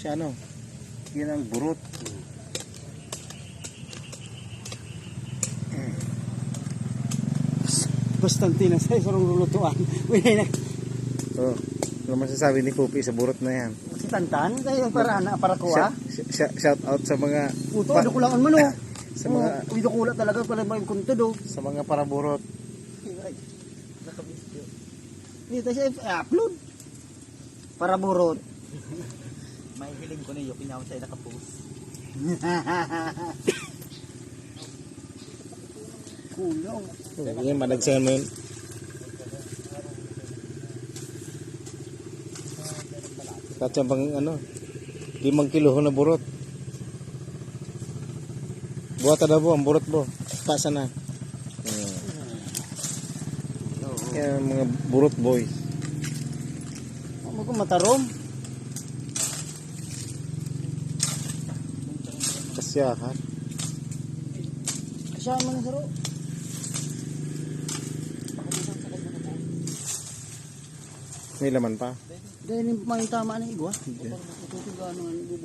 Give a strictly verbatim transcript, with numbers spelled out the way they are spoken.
Ano? Yan ang burot. Bastante na sa isang lulutuan. Uy, na. So, ano masasabi ni Pupi sa burot na yan? Si Tantan, kayo para na, para kuha. Shout, shout out sa mga Puto, pa- dukulaon mo, no? Sa mga Oh, uy, dukula talaga pala may kunto do. Sa mga paraburot. Dito siya i-upload. Paraburot. May hiling ko niyo, kinaon tayo nakapost. Kulang. Yan, managsahan mo yun. Tatsa pang ano, limang kilo na burot. Buhata daw po, ang burot po. Pasa na. Hmm. Yan, mga burot boy. Ano ko matarom? Kasyahan. Siya man saro. May laman pa. Dahil yung mga tama na igwa. Ito yung gano'n ang bubuo.